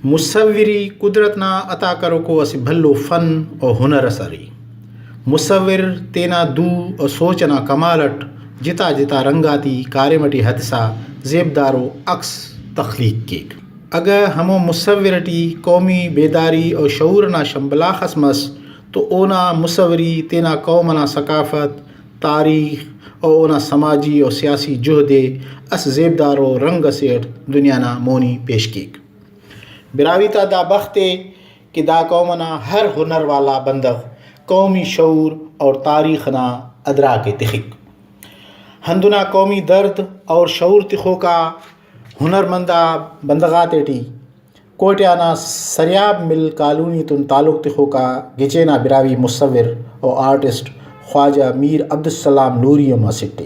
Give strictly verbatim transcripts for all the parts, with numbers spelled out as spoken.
مصوری قدرت نا عطا کروکو اسہ بھلو فن و ہنر ئس ارے۔ مصور تینا دو و سوچ ئنا کمال ئٹ جتا جتا رنگ آتے کاریم ئٹی ہتسا زیبدارو عکس تخلیق کیک۔ اگہ ہمو مصور ئٹی قومی بیداری و شعور ئنا شمبلاخ ئس مس تو اونا مصوری تینا قوم ئنا ثقافت، تاریخ و اونا سماجی و سیاسی جہد ئے اسہ زیبدارو رنگ ئسے ئٹ دنیا نا مونی پیش کیک۔ براہوئی تا دا بخت ءِ کہ دا قوم ئنا ہر ہنر والا بندغ قومی شعور اور تاریخ ئنا ادراک ءِ تخک۔ ہندنا قومی درد اور شعور تخوکا ہنرمند آ بندغ آتیٹی کوئٹہ نا سریاب مل کالونی تون تعلق تخوکا گچین آ براہوئی مصور و آرٹسٹ خواجہ میر عبدالسلام نوری ہم اسٹ ءِ۔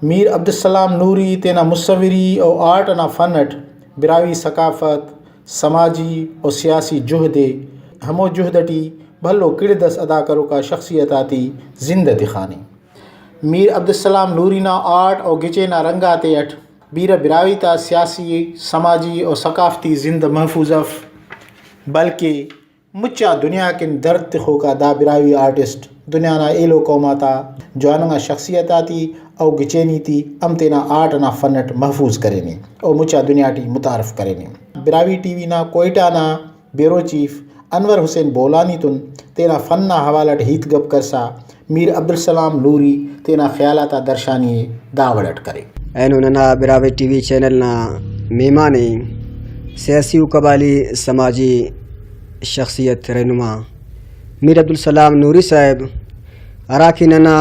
میر عبدالسلام نوری تینا مصوری و آرٹ ئنا فن ئٹ براہوئی ثقافت، سماجی و سیاسی جہد ءِ، ہمو جہد ئٹی بھلو کڑد ئس ادا کروکا شخصیت آتے زندہ تخانے۔ میر عبدالسلام نوری نا آرٹ و گچین آ رنگ آتے ئٹ بیرہ براہوئی تا سیاسی، سماجی و ثقافتی زند محفوظ اف، بلکہ مچ آ دنیا کن درد تخوکا دا براہوئی آرٹسٹ دنیا نا ایلو قوم آتا جواننگا شخصیت آتے او گچینی تے ہم تینا آرٹ ئنا فن ئٹ محفوظ کرینے او مچ آ دنیا ٹی متعارف کرینے۔ براہوئی ٹی وی نا کوئٹہ نا بیورو چیف انور حسین بولانی تون تینا فن نا حوالہ ٹی ہیت گپ کرسا میر عبدالسلام نوری تینا خیال آتا درشانی ءِ دا وڑ ئٹ کرے۔ اینو ننا براہوئی ٹی وی چینل نا مہمان ءِ سیاسی و قبائلی سماجی شخصیت رہنما میر عبدالسلام نوری صاحب، ہرا کہ ننا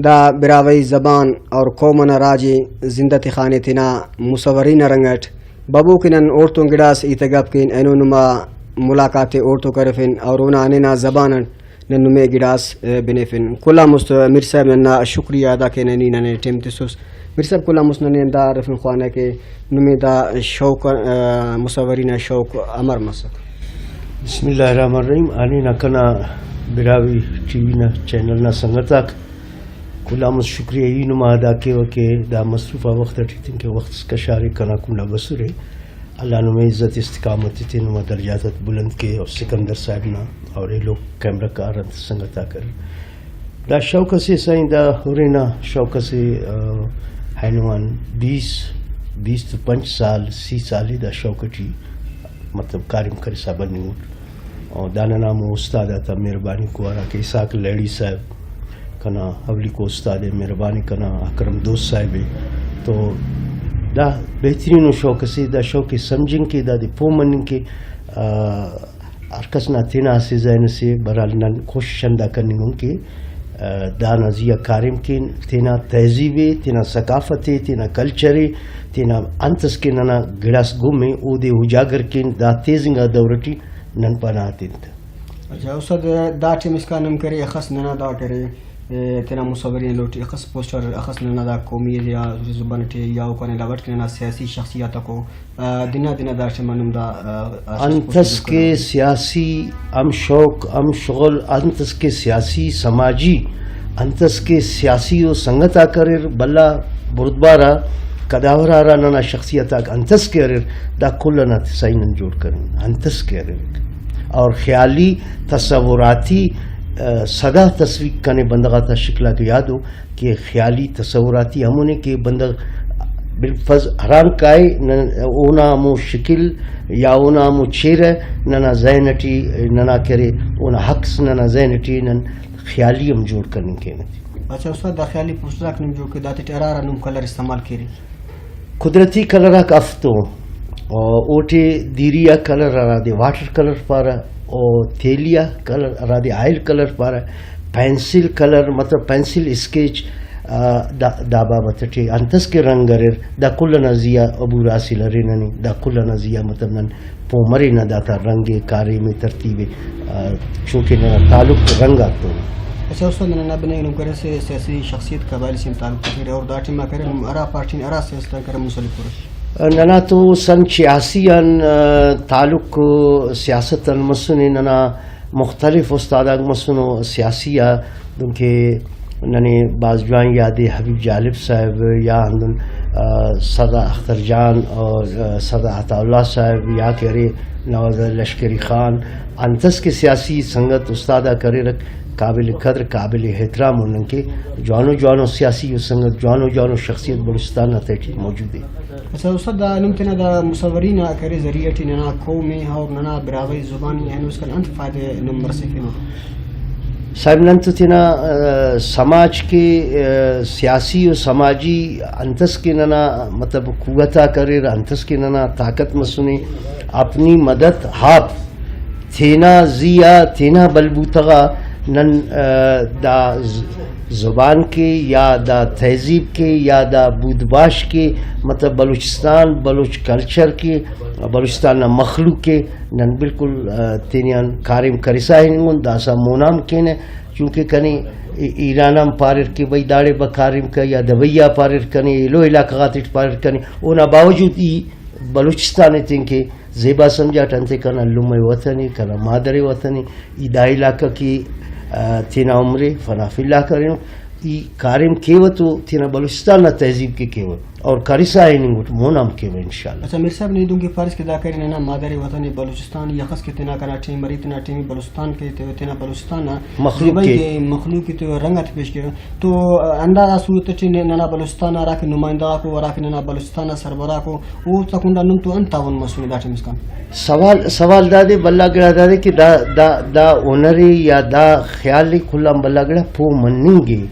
دا براہوئی زبان اور قوم ئنا راج ءِ زندہ تخانے تینا مصوری نا رنگ ئٹ۔ ببو کہ نن اوڑتون گڑاس ہیت ءِ گپ کین، اینو نما ملاقات ءِ اوڑتون کرفن اور اونا ہنینا زبان ئٹ نن نمے گڑاس، ءِ، بنیفن۔ کل آن مست میر صاحب ننا شکریہ ادا کینہ نی ننے ٹائم تسس۔ میر صاحب کل آن مست ننے ہندا ہرفنگ خوانہ کہ نمے دا شوق، ءِ، مصوری نا شوق امر مسک؟ بسم اللہ الرحمن الرحیم۔ ہنینا کنا براہوئی ٹی وی نا چینل نا سنگت آک، کل آن مست شکریہ ای نما ادا کیوہ کہ دا مصروف آ وخت اٹی تنکہ وخت اس کشارے کنا کنڈا بسرے۔ اللہ نمے عزت استقامت تے نما درجات آتے بلند کے اور سکندر صاحب نا اور ایلو کیمرہ کار انت سنگت آک اریر۔ دا شوق اسے سائیں، دا ہرے نا شوق اسے، آ، اینو آن بیس، بیس تو پنچ سال، سی سال ءِ دا شوق اٹی مطلب کاریم کرسا بننگ اٹ۔ اور دا ننا ہمو استاد آتا مہربانی کو ہرا کہ اسحاق لہڑی صاحب کنا اولیکو استاد ءِ، مہربانی کنا اکرم دوست صاحب ءِ۔ تو دا بہترین ءُ شوق اسے، دا شوق ءِ سمجھنگ کہ دادے پہہ مننگ کہ، آ، ہر کس نا تینا اسہ ذہن اسے، بہرحال نن کوشش ہندا کننگ ان کہ، آ، دانا زیہا کاریم کین، تینا تہذیب ءِ، تینا ثقافت ءِ، تینا کلچر ءِ، تینا انت اس کہ ننا گڑاس گم ءِ، اودے اجاگر کین، دا تیز انگا دور ٹی نن پناہ تین تہ۔ اچھا استاد، دا ٹائم اسکان ہم کرے، اخس ننا دا کرے، اے، تینا مصوری نا لوٹی اخس پوسٹر، اخس ننا دا قومی یا زبان ٹی یا اوکان علاوہ ٹی ننا سیاسی شخصیات کو، آ، دنا دنا دا ٹائم ہم دا، آ، آ، انت اس کہ سیاسی ہم شوق ہم شغل، انت اس کہ سیاسی سماجی، انت اس کہ سیاسی و سنگت آک اریر، بھلا بردبارا قداور آرا ننا شخصیت آک انت اس کہ اریر، دا کل ئنا تسائی نن جوڑ کرین، انت اس کہ اریر۔ اور خیالی تصوراتی، آ، سدا تصویر کنے بندغ آتا شکل آک یادو کہ خیالی تصوراتی ہمونے کہ بندغ بالفظ ہرانگ کائے، نن-، اونا ہمو شکل یا اونا ہمو چہرہ ننا ذہن ٹی ننا کرے، اونا عکس ننا ذہن ٹی نن خیالی ہم جوڑ کننگ کینہ۔ اچھا استاد، دا خیالی پوسٹر آک نم جوڑ کہ داتے ٹی ہرا ہرا نم کلر استعمال کیرے؟ قدرتی کلر آک اف تو، او-، اوٹی دیری آ کلر ہرادے واٹر کلر پارہ، او تیلی آ کلر ہرادے آئل کلر پارہ، پینسل کلر مطلب پینسل اسکیچ، آ، دا، دا بابت ٹی انتس کہ رنگ اریر، دا کل ئنا زیہا عبور حاصل ارے ننے، دا کل ئنا زیہا مطلب نن پہہ مرینہ داتا رنگ ءِ، کاریم ءِ، ترتیب ءِ، آ، چونکہ ننا تعلق رنگ آتون۔ اچھا استاد، ننا بننگ نم کرے اسہ سیاسی شخصیت قبائلی سے ہم تعلق تخرہ اور دا ٹائما کرے نم ہرا پارٹی آن ہرا سیاست آن کرے منسلک ارے؟ ننا تو سن چھیاسی آن، آ، تعلق سیاست آن مسنے، ننا مختلف استاد آک مسنو سیاسی آ، دنکہ ننے بھاز جوان یاد ءِ حبیب جالب صاحب یا ہندن آ، سردار اختر جان اور، آ، سردار عطا اللہ صاحب یا کہ ارے نواب لشکری خان، انتس کہ سیاسی سنگت استاد آک اریرک، قابل قدر، قابل احترام ءُ، نن کہ جوانو جوانو سیاسی ءُ سنگت، جوانو جوانو شخصیت بلوچستان نا تہٹی موجود ءِ۔ اچھا استاد، دا نم تینا دا مصوری نا کرے ذریعہ ٹی ننا قوم ءِ اور ننا براہوئی زبان ءِ اینو اسکان انت فائدہ نم مرسیفنو؟ صاحب، نن تو تینا، آ، سماج کے، آ، سیاسی و سماجی انتس کہ ننا، مطلب، قوت آک اریر، انتس کہ ننا طاقت مسنے، اپنی مدد آپ تینا زی آ، تینا بلبوتہ غا نن، آ، دا ز-، زبان کے یا دا تہذیب کے یا دا بود باش کے، مطلب، بلوچستان، بلوچ کلچر کے، بلوچستان نا مخلوق کے، نن بالکل، آ، تینے آن کاریم کرسا ہننگن، داسہ مون آ ہم کینہ، چونکہ کنے ای-، ایران آن پاریر کہ بھئی داڑے با کاریم کہ، یا دبئی آ پاریر کنے ایلو علاقہ غاتیٹ پاریر کنے، اونا باوجود ای بلوچستان ءِ تینکہ زیبا سمجھاٹ، انتئے کنا لمہ وطن ءِ، کنا مادر وطن ءِ، ای دا علاقہ کہ، آ، تینا عمر ءِ فنا فی اللہ کرینو، ای کاریم کیوہ تو تینا بلوچستان نا تہذیب کہ کیوہ۔ اور کرسا ہننگ اٹ مون آ ہم کیوہ انشاءاللہ۔ اچھا میر صاحب، نی دنکہ پاریس کہ دا کرے ننا مادری وطن بلوچستان، یخس کہ تینا کنا ٹیم ارے، تینا ٹیم بلوچستان کے تیوہ، تینا بلوچستان نا مخلوق زیبائی کے۔ کے مخلوق کے تیوہ رنگ آتے پیش کیوہ۔ تو ہندا صورت ٹی ننا بلوچستان نا ہراکہ نمائندہ غاکو، ہراکہ ننا بلوچستان نا سربراہ کو، اوفتا کنڈا نم تو انت تعاون مسنے دا ٹائم اسکان؟ سوال، سوال دادے، بھلا گڑا دادے کہ دا، دا، دا ہنر ءِ یا دا خیال ءِ کل آن بھلا گڑا پہہ مننگ ءِ۔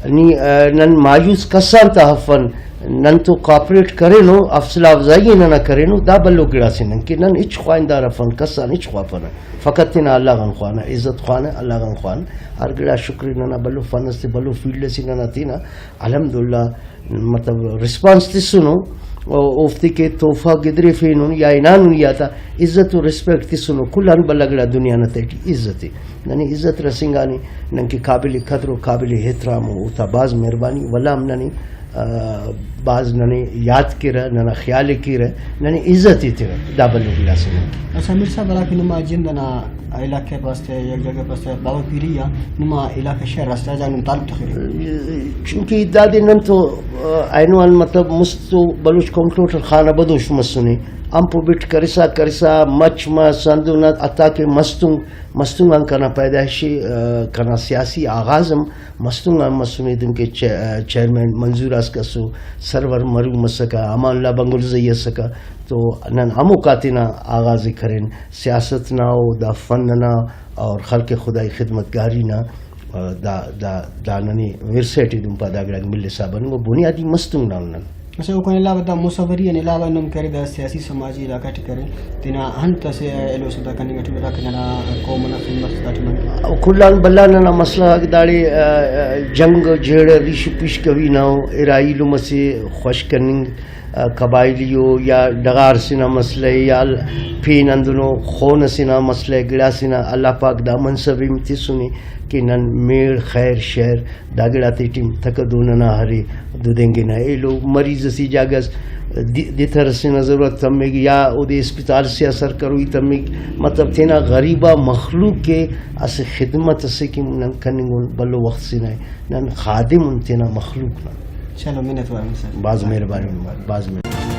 نی، آ، نن مایوس کس آن تہ افن، نن تو کوآپریٹ کرینو، حوصلہ افزائی ءِ ننا کرینو، دا بھلو گڑاسے نن کہ نن ہچ خواہندار افن، کس آن ہچ خواہفنہ، فقط تینا اللہ غان خوانہ، عزت خوانہ، اللہ غان خوانہ۔ ہر گڑا شکر ءِ ننا بھلو فن اسے، بھلو فیلڈ اسے ننا تینا، الحمدللہ، مطلب ریسپانس تسنو، او-، اوفتے کہ تحفہ گدریفینن یا ہنانن یا تا عزت و ریسپیکٹ تسنو، کل آن بھلا گڑا دنیا نا تہٹی عزت ءِ۔ ننے عزت رسینگانے، ننکہ قابل قدر و قابل احترام او، اوتا بھاز مہربانی۔ ولدا ہم ننے، آ، بھاز ننے یات کیرہ، ننا خیال ءِ کیرہ، ننے عزت ایترہ، دا بھلو گڑاسے ننکہ۔ اچھا میر صاحب، ہراکہ نما جند ئنا علاقہ پاس تہ، یک جگہ پاس تہ، باوہ پیری آ نما علاقہ شہر اس تہ، جان نم تعلق تخرے۔ چونکہ دادے نن تو، آ، اینو آن مطلب مست تو بلوچ قوم ٹوٹل خانہ بدوش مسنے۔ امپو بٹ کرسا کرسا مچ مس ہندن حتیٰ کہ مستونگ، مستونگ آن کنا پیدائش، آ، کنا سیاسی آغاز ہم مستونگ آن مسنے، دنکہ چے-، آ، چیئرمین منظور آسک اسو، سرور مروم اسکہ، امان اللہ بنگلزئی اسکہ، تو نن ہموکا تینا آغاز ءِ کرین۔ سیاست نا او دا فن ئنا اور خلق خدائی خدمتگاری نا، آ، دا، دا، دا ننے ورثہ ٹی دن پا دا گڑاک ملسا بننگ و بنیادی مستونگ نا نن۔ اچھا، اوکان علاوہ دا مصوری آن علاوہ نم کرے دا سیاسی سماجی علاقہ ٹی کرے تینا انت اسہ ایلو سودا کننگ ٹی ہرا کہ ننا قوم ئنا خدمت اس داٹی مننگ۔ او کل آن بھلا ننا مسئلہ غاک داڑے، آ، آ، جنگ و جھیڑہ ریش و پیش کوی نا او، ارا ایلم اسے خوش کننگ، آ، قبائلی او یا ڈغار سے نا مسئلہ اے یا پین ہندنو خون سے نا مسئلہ اے، گڑاسے نا اللہ پاک دا منصب اے تسنے کہ نن میڑ خیر شر دا گڑاتے ٹی تکدو ننا ارے دودینگنہ۔ ایلو مریض اسے جاگہ اس دی-، دتر اسے نا ضرورت تمک یا اودے اسپتال سے آ سر کروئی تمک، مطلب تینا غریبا مخلوق کے اسہ خدمت اسے کہ نن کننگن بھلو وخت سے نا۔ نن خادم ان تینا مخلوق نا۔ چلو، منت وار میر صاحب۔ بھاز مہربانی، بھاز مہربانی۔